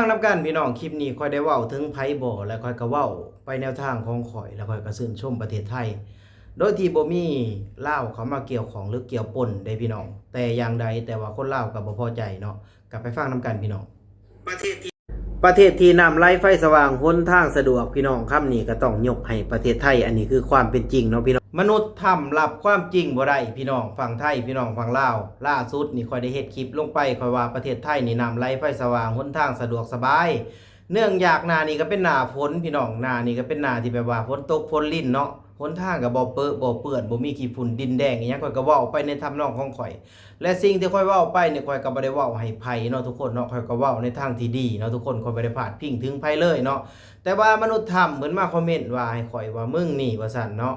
ຟັງນຳກັນພີ່ນ້ອງ, ຄລິບນີ້ຂ້ອຍໄດ້ເວົ້າເຖິງໃຜບໍ່ ແລະ ຂ້ອຍກໍເວົ້າໄປແນວທາງຂອງຂ້ອຍ ແລະ ຂ້ອຍກໍຊື່ນຊົມປະເທດໄທ ໂດຍທີ່ບໍ່ມີລາວເຂົ້າມາກ່ຽວຂ້ອງ ຫຼື ກ່ຽວປົນເດ້ພີ່ນ້ອງ ແຕ່ຢ່າງໃດ, ແຕ່ວ່າຄົນລາວກໍບໍ່ພໍໃຈເນາະ. ກໍໄປຟັງນຳກັນພີ່ນ້ອງ. ປະເທດທີ່ ປະເທດທີ່ນ້ຳໄຫຼໄຟສະຫວ່າງ ຫົນທາງສະດວກ ພີ່ນ້ອງ, ຄຳນີ້ກໍຕ້ອງຍົກໃຫ້ປະເທດໄທ, ອັນນີ້ຄືຄວາມເປັນຈິງເນາະພີ່ນ້ອງ. ມະນຸດຖ້ຳລັບຄວາມຈິງບໍ່ໄດ້ພີ່ນ້ອງ, ຝັ່ງໄທ ພີ່ນ້ອງ ຝັ່ງລາວ. ລ່າສຸດນີ້ຂ້ອຍໄດ້ເຮັດຄລິບລົງໄປ, ຂ້ອຍວ່າປະເທດໄທນີ້ນ້ຳໄຫຼໄຟສະຫວ່າງ ຫົນທາງສະດວກສະບາຍ. ເນື່ອງຈາກໜ້ານີ້ກໍເປັນໜ້າຝົນພີ່ນ້ອງ, ໜ້ານີ້ກໍເປັນໜ້າທີ່ແບບວ່າຝົນຕົກຝົນລິນເນາະ, ຫົນທາງກໍບໍ່ເປິະບໍ່ເປື້ອນ, ບໍ່ມີຂີ້ຝຸ່ນດິນແດງອີ່ຫຍັງ. ຂ້ອຍກໍເວົ້າໄປໃນທຳນອງຂອງຂ້ອຍ ແລະ ສິ່ງທີ່ຂ້ອຍເວົ້າໄປນີ້ ຂ້ອຍກໍບໍ່ໄດ້ເວົ້າໃຫ້ໃຜເນາະທຸກຄົນເນາະ, ຂ້ອຍກໍເວົ້າໃນທາງທີ່ດີເນາະທຸກຄົນ, ຂ້ອຍບໍ່ໄດ້ພາດພິງເຖິງໃຜເລີຍເນາະ. ແຕ່ວ່າມະນຸດຖ້ຳເພິ່ນມາຄອມເມັນວ່າໃຫ້ຂ້ອຍວ່າ ມຶງນີ້ ວ່າຊັ້ນເນາະ,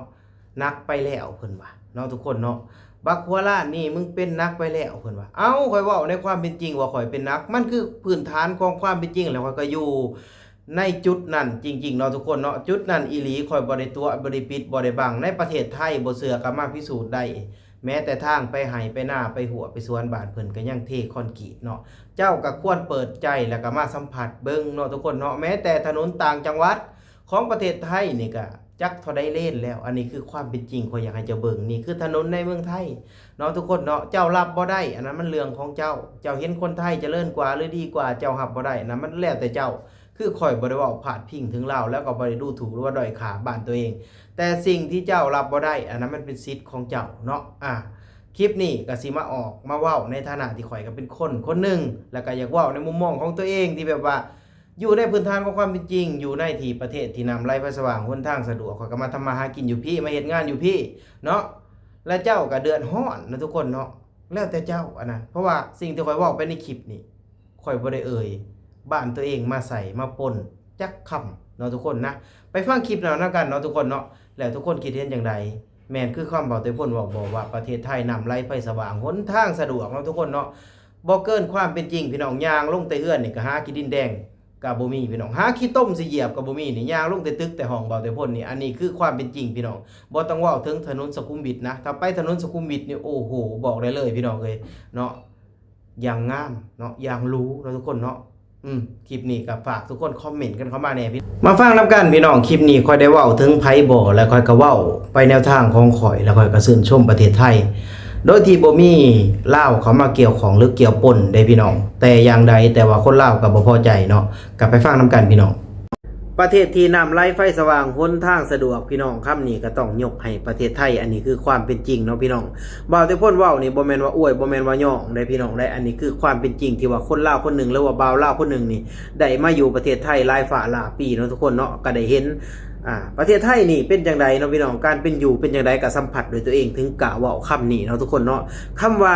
ໜັກໄປແລ້ວ ເພິ່ນວ່າເນາະທຸກຄົນເນາະ, ບັກຫົວລ້ານນີ້ ມຶງເປັນໜັກໄປແລ້ວ ເພິ່ນວ່າ. ເອົ້າ ຂ້ອຍເວົ້າໃນຄວາມເປັນຈິງວ່າຂ້ອຍເປັນໜັກ, ມັນຄືພື້ນຖານຂອງຄວາມເປັນຈິງ ແລ້ວຂ້ອຍກໍຢູ່ ໃນຈຸດນັ້ນຈິງໆເນາະທຸກຄົນເນາະ, ຈຸດນັ້ນອີ່ຫຼີ, ຂ້ອຍບໍ່ໄດ້ຕົວະ ບໍ່ໄດ້ປິດ ບໍ່ໄດ້ບັງ. ໃນປະເທດໄທ ບໍ່ເຊື່ອກໍມາພິສູດໄດ້, ແມ້ແຕ່ທາງໄປໄຮ່ໄປນາ ໄປຮົ້ວໄປສວນບ້ານເພິ່ນກໍຍັງເທຄອນກຣີດເນາະ. ເຈົ້າກໍຄວນເປີດໃຈ ແລ້ວກໍມາສຳຜັດເບິ່ງເນາະທຸກຄົນເນາະ, ແມ້ແຕ່ຖະໜົນຕ່າງຈັງຫວັດຂອງປະເທດໄທນີ້ກໍຈັກເທົ່າໃດເລນແລ້ວ. ອັນນີ້ຄືຄວາມເປັນຈິງ, ຂ້ອຍຢາກໃຫ້ເຈົ້າເບິ່ງ, ນີ້ຄືຖະໜົນໃນເມືອງໄທເນາະທຸກຄົນເນາະ. ເຈົ້າຮັບບໍ່ໄດ້ ອັນນັ້ນມັນເລື່ອງຂອງເຈົ້າ, ເຈົ້າເຫັນຄົນໄທຈະເລີນກວ່າ ຫຼື ດີກວ່າ, ເຈົ້າຮັບບໍ່ໄດ້ ອັນນັ້ນມັນແລ້ວແຕ່ເຈົ້າ. ຄືຂ້ອຍບໍ່ໄດ້ເວົ້າພາດພິງເຖິງລາວ ແລ້ວກໍບໍ່ໄດ້ດູຖູກ ຫຼືວ່າດ້ອຍຄ່າບ້ານຕົວເອງ, ແຕ່ສິ່ງທີ່ເຈົ້າຮັບບໍ່ໄດ້ ອັນນັ້ນມັນເປັນສິດຂອງເຈົ້າເນາະ. ອາ ຄລິບນີ້ກໍຊິມາອອກມາເວົ້າໃນຖານະທີ່ຂ້ອຍກໍເປັນຄົນຄົນໜຶ່ງ, ແລ້ວກໍຢາກເວົ້າໃນມຸມມອງຂອງຕົວເອງ ທີ່ແບບວ່າຢູ່ໃນພື້ນຖານຂອງຄວາມເປັນຈິງ, ຢູ່ໃນທີ່ປະເທດທີ່ນ້ຳໄຫຼໄຟສະຫວ່າງ ຫົນທາງສະດວກ, ຂ້ອຍກໍມາທຳມາຫາກິນຢູ່ພີ້ ມາເຮັດງານຢູ່ພີ້ເນາະ, ແລະ ເຈົ້າກໍເດືອດຮ້ອນນະທຸກຄົນເນາະ. ແລ້ວແຕ່ເຈົ້າອັນນັ້ນ, ເພາະວ່າສິ່ງທີ່ຂ້ອຍເວົ້າໄປໃນຄລິບນີ້ ຂ້ອຍບໍ່ໄດ້ເອີ່ຍບ້ານຕົວເອງມາໃສ່ມາປົນຈັກຄຳເນາະທຸກຄົນນະ. ໄປຟັງຄລິບນັ້ນນຳກັນເນາະທຸກຄົນເນາະ, ແລ້ວທຸກຄົນຄິດເຫັນຈັ່ງໃດ? ແມ່ນຄືຄຳເບົາເຕພົນເວົ້າບໍ່ ວ່າປະເທດໄທນ້ຳໄຫຼໄຟສະຫວ່າງ ຫົນທາງສະດວກເນາະທຸກຄົນເນາະ? ບໍ່ເກີນຄວາມເປັນຈິງພີ່ນ້ອງ, ຍ່າງລົງແຕ່ເຮືອນນີ້ກໍຫາຂີ້ດິນແດງກໍບໍ່ມີພີ່ນ້ອງ, ຫາຂີ້ຕົມຊິຢຽບກໍບໍ່ມີນີ້, ຍ່າງລົງແຕ່ຕຶກແຕ່ຫ້ອງເບົາເຕພົນນີ້. ອັນນີ້ຄືຄວາມເປັນຈິງພີ່ນ້ອງ, ບໍ່ຕ້ອງເວົ້າເຖິງຖະໜົນສຸຂຸມວິດນະ. ຖ້າໄປຖະໜົນສຸຂຸມວິດນີ້ ໂອ້ໂຫ ບອກໄດ້ເລີຍພີ່ນ້ອງເອີຍເນາະ. ຢ່າງງາມເນາະ, ຢ່າງຫຼູເນາະທຸກຄົນເນາະ. ອືມ ຄລິບນີ້ກໍຝາກທຸກຄົນຄອມເມັນກັນເຂົ້າມາແດ່ພີ່. ມາຟັງນຳກັນພີ່ນ້ອງ, ຄລິບນີ້ຂ້ອຍໄດ້ເວົ້າເຖິງໃຜບໍ່ ແລະ ຂ້ອຍກໍເວົ້າໄປແນວທາງຂອງຂ້ອຍ ແລະ ຂ້ອຍກໍຊື່ນຊົມປະເທດໄທ ໂດຍທີ່ບໍ່ມີລາວເຂົ້າມາກ່ຽວຂ້ອງ ຫຼື ກ່ຽວປົນເດ້ພີ່ນ້ອງ ແຕ່ຢ່າງໃດ, ແຕ່ວ່າຄົນລາວກໍບໍ່ພໍໃຈເນາະ. ກໍໄປຟັງນຳກັນພີ່ນ້ອງ. ປະເທດທີ່ນ້ຳໄຫຼໄຟສະຫວ່າງ ຫົນທາງສະດວກ ພີ່ນ້ອງ, ຄຳນີ້ກໍຕ້ອງຍົກໃຫ້ປະເທດໄທ. ອັນນີ້ຄືຄວາມເປັນຈິງເນາະພີ່ນ້ອງ. ບ່າວເຕພົນເວົ້ານີ້ບໍ່ແມ່ນວ່າອວຍ ບໍ່ແມ່ນວ່າຍ້ອງເດ້ພີ່ນ້ອງເດ້, ອັນນີ້ຄືຄວາມເປັນຈິງທີ່ວ່າຄົນລາວຄົນໜຶ່ງ ຫຼືວ່າບ່າວລາວຄົນໜຶ່ງນີ້ ໄດ້ມາຢູ່ປະເທດໄທຫຼາຍຟ້າຫຼາຍປີເນາະທຸກຄົນເນາະ, ກໍໄດ້ເຫັນ ອ່າ ປະເທດໄທນີ້ເປັນຈັ່ງໃດເນາະພີ່ນ້ອງ, ການເປັນຢູ່ເປັນຈັ່ງໃດ ກໍສຳຜັດດ້ວຍຕົວເອງ ເຖິງກ້າເວົ້າຄຳນີ້ເນາະທຸກຄົນເນາະ. ຄຳວ່າ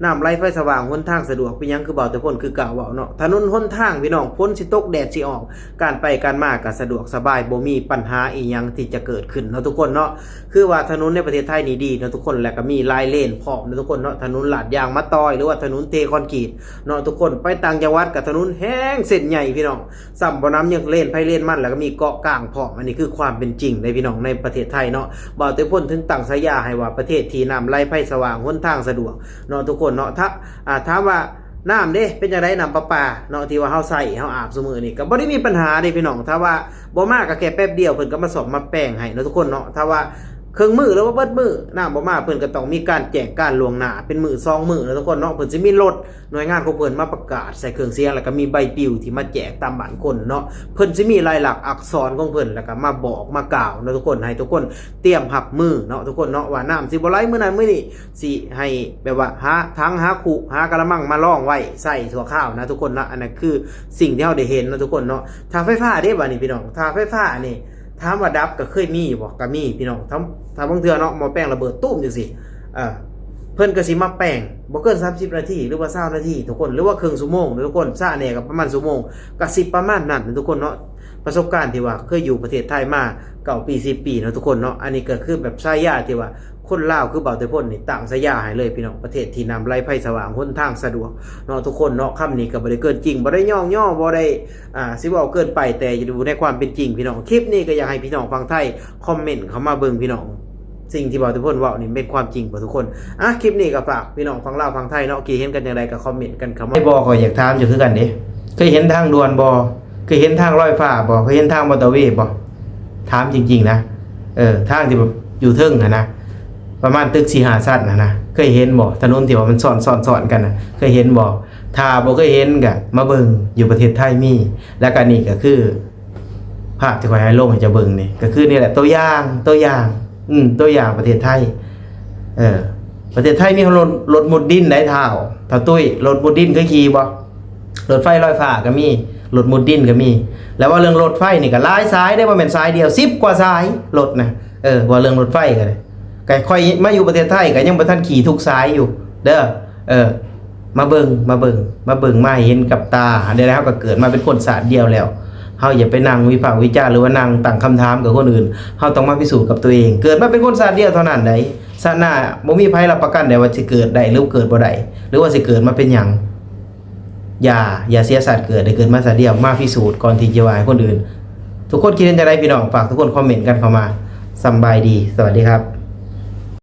ນ້ຳໄຫຼໄຟສະຫວ່າງ ຫົນທາງສະດວກ ເປັນຫຍັງຄືບ່າວເຕພົນຄືກ້າເວົ້າເນາະ? ຖະໜົນຫົນທາງພີ່ນ້ອງ, ຝົນຊິຕົກແດດຊິອອກ, ການໄປການມາກໍສະດວກສະບາຍ, ບໍ່ມີປັນຫາອີ່ຫຍັງທີ່ຈະເກີດຂຶ້ນເນາະທຸກຄົນເນາະ. ຄືວ່າຖະໜົນໃນປະເທດໄທນີ້ດີເນາະທຸກຄົນ, ແລ້ວກໍມີຫຼາຍເລນພ້ອມເນາະທຸກຄົນເນາະ, ຖະໜົນລາດຢາງມາຕ່ອຍ ຫຼືວ່າຖະໜົນເທຄອນກຣີດເນາະທຸກຄົນ. ໄປຕ່າງຈັງຫວັດກໍຖະໜົນແຮງເສັ້ນໃຫຍ່ພີ່ນ້ອງ, ຊ້ຳບໍ່ໜຳຍັງເລນໃຜເລນມັນ, ແລ້ວກໍມີເກາະກາງພ້ອມ. ອັນນີ້ຄືຄວາມເປັນຈິງເດ້ພີ່ນ້ອງ ໃນປະເທດໄທເນາະ. ບ່າວເຕພົນເຖິງຕັ້ງສາຍາໃຫ້ວ່າ ປະເທດທີ່ນ້ຳໄຫຼໄຟສະຫວ່າງ ຫົນທາງສະດວກເນາະທຸກຄົນເນາະ. ຖ້າ ອ່າ ຖາມວ່ານ້ຳເດ້ ເປັນຈັ່ງໃດ ນ້ຳປະປາເນາະ ທີ່ວ່າເຮົາໃຊ້ເຮົາອາບຊຸມື້ນີ້ ກໍບໍ່ໄດ້ມີປັນຫາເດ້ພີ່ນ້ອງ. ຖ້າວ່າບໍ່ມາກໍແຄ່ແປັບດຽວ ເພິ່ນກໍມາສ້ອມມາແປງໃຫ້ເນາະທຸກຄົນເນາະ. ຖ້າວ່າເຄິ່ງມື້ ຫຼືວ່າເບິດມື້ນ້ຳບໍ່ມາ ເພິ່ນກໍຕ້ອງມີການແຈ້ງການລ່ວງໜ້າ ເປັນມື້ສອງມື້ເນາະທຸກຄົນເນາະ. ເພິ່ນຊິມີລົດ ໜ່ວຍງານຂອງເພິ່ນມາປະກາດໃສ່ເຄື່ອງສຽງ ແລ້ວກໍມີໃບປິວທີ່ມາແຈກຕາມບ້ານຄົນເນາະ. ເພິ່ນຊິມີລາຍລັກອັກສອນຂອງເພິ່ນ ແລ້ວກໍມາບອກມາກ່າວເນາະທຸກຄົນ, ໃຫ້ທຸກຄົນຕຽມຮັບມືເນາະທຸກຄົນເນາະ, ວ່ານ້ຳຊິບໍ່ໄຫຼມື້ນັ້ນມື້ນີ້, ຊິໃຫ້ແບບວ່າຫາຖັງ ຫາຄຸ ຫາກະລະມັງມາລອງໄວ້ໃຊ້ຊົ່ວຄາວນະທຸກຄົນເນາະ. ອັນນັ້ນຄືສິ່ງທີ່ເຮົາໄດ້ເຫັນເນາະທຸກຄົນເນາະ. ຖ້າໄຟຟ້າເດ້ ບາດນີ້ພີ່ນ້ອງ, ຖ້າໄຟຟ້ານີ້ ຖາມວ່າດັບກໍເຄີຍມີຢູ່ບໍ່? ກໍມີພີ່ນ້ອງ. ຖ້າ ຖ້າບາງເທື່ອເນາະ ໝໍ້ແປງລະເບີດຕຸ້ມຈັ່ງຊີ້ ເອີ ເພິ່ນກໍຊິມາແປງ ບໍ່ເກີນສາມສິບນາທີ ຫຼືວ່າຊາວນາທີທຸກຄົນ ຫຼືວ່າເຄິ່ງຊົ່ວໂມງເນາະທຸກຄົນ, ຊ້າແດ່ກໍປະມານຊົ່ວໂມງ. ກໍຊິປະມານນັ້ນນະທຸກຄົນເນາະ. ປະສົບການທີ່ວ່າເຄີຍຢູ່ປະເທດໄທມາເກົ້າປີ ສິບປີເນາະທຸກຄົນເນາະ. ອັນນີ້ກໍຄືແບບສາຍາທີ່ວ່າ ຄົນລາວຄືບ່າວເຕພົນນີ້ຕັ້ງສາຍາໃຫ້ເລີຍພີ່ນ້ອງ, ປະເທດທີ່ນ້ຳໄຫຼໄຟສະຫວ່າງ ຫົນທາງສະດວກເນາະທຸກຄົນເນາະ. ຄຳນີ້ກໍບໍ່ໄດ້ເກີນຈິງ ບໍ່ໄດ້ຍ້ອງຍໍ ບໍ່ໄດ້ ອ່າ ຊິເວົ້າເກີນໄປ, ແຕ່ຢູ່ໃນຄວາມເປັນຈິງພີ່ນ້ອງ. ຄລິບນີ້ກໍຢາກໃຫ້ພີ່ນ້ອງຝັ່ງໄທຄອມເມັນເຂົ້າມາເບິ່ງພີ່ນ້ອງ, ສິ່ງທີ່ບ່າວເຕພົນເວົ້ານີ້ແມ່ນຄວາມຈິງບໍ່ທຸກຄົນ? ອ່ະ ຄລິບນີ້ກໍຝາກພີ່ນ້ອງຝັ່ງລາວຝັ່ງໄທເນາະ, ຄິດເຫັນກັນຈັ່ງໃດກໍຄອມເມັນກັນເຂົ້າມາ. ໄດ້ບໍ່ ກໍຢາກຖາມເຈົ້າຄືກັນເດ້. ເຄີຍເຫັນທາງດ່ວນບໍ່? ເຄີຍເຫັນທາງລອຍຟ້າບໍ່? ເຄີຍເຫັນທາງມໍເຕີເວບໍ່? ຖາມຈິງໆນະ. ເອີ ທາງທີ່ແບບຢູ່ເທິງຫັ້ນນະ ປະມານຕຶກສີ່ຫ້າຊັ້ນຫັ້ນນະ ເຄີຍເຫັນບໍ່? ຖະໜົນທີ່ວ່າມັນຊ້ອນໆໆກັນນະ ເຄີຍເຫັນບໍ່? ຖ້າບໍ່ເຄີຍເຫັນກະມາເບິ່ງ ຢູ່ປະເທດໄທມີ. ແລ້ວກະນີ້ກະຄື ພາບທີ່ຂ້ອຍໃຫ້ລົງໃຫ້ເຈົ້າເບິ່ງນີ້ ກໍຄືນີ້ແຫຼະ ຕົວຢ່າງ ຕົວຢ່າງ ອືມ ຕົວຢ່າງປະເທດໄທ. ເອີ ປະເທດໄທມີລົດ ລົດມຸດດິນໄດ໋ທ້າວ ທ້າວຕຸ້ຍ. ລົດມຸດດິນເຄີຍຂີ່ບໍ່? ລົດໄຟລອຍຟ້າກໍມີ ລົດມຸດດິນກໍມີ. ແລ້ວເວົ້າເລື່ອງລົດໄຟນີ້ກໍຫຼາຍສາຍເດ້ ບໍ່ແມ່ນສາຍດຽວ ສິບກວ່າສາຍລົດນະ. ເອີ ເວົ້າເລື່ອງລົດໄຟກໍໄດ້ ກໍຂ້ອຍມາຢູ່ປະເທດໄທກໍຍັງບໍ່ທັນຂີ່ທຸກສາຍຢູ່ເດີ. ເອີ ມາເບິ່ງ ມາເບິ່ງ ມາເບິ່ງ ມາໃຫ້ເຫັນກັບຕາ. ແນວໃດເຮົາກໍເກີດມາເປັນຄົນຊາດດຽວແລ້ວ ເຮົາຢ່າໄປນັ່ງວິພາກວິຈານ ຫຼືວ່ານັ່ງຕັ້ງຄຳຖາມກັບຄົນອື່ນ. ເຮົາຕ້ອງມາພິສູດກັບຕົວເອງ. ເກີດມາເປັນຄົນຊາດດຽວເທົ່ານັ້ນໃດ໋. ຊາດໜ້າບໍ່ມີໃຜຮັບປະກັນໄດ້ວ່າຊິເກີດໄດ້ ຫຼືເກີດບໍ່ໄດ້ ຫຼືວ່າຊິເກີດມາເປັນຫຍັງ. ຢ່າ ຢ່າເສຍຊາດເກີດ ໄດ້ເກີດມາຊາດດຽວ. ມາພິສູດກ່ອນທີ່ຈະວ່າໃຫ້ຄົນອື່ນ. ທຸກຄົນຄິດເຫັນຈັ່ງໃດພີ່ນ້ອງ? ຝາກທຸກຄົນຄອມເມັນກັນເຂົ້າມາ. ສຳບາຍດີ ສະຫວັດດີຄັບ.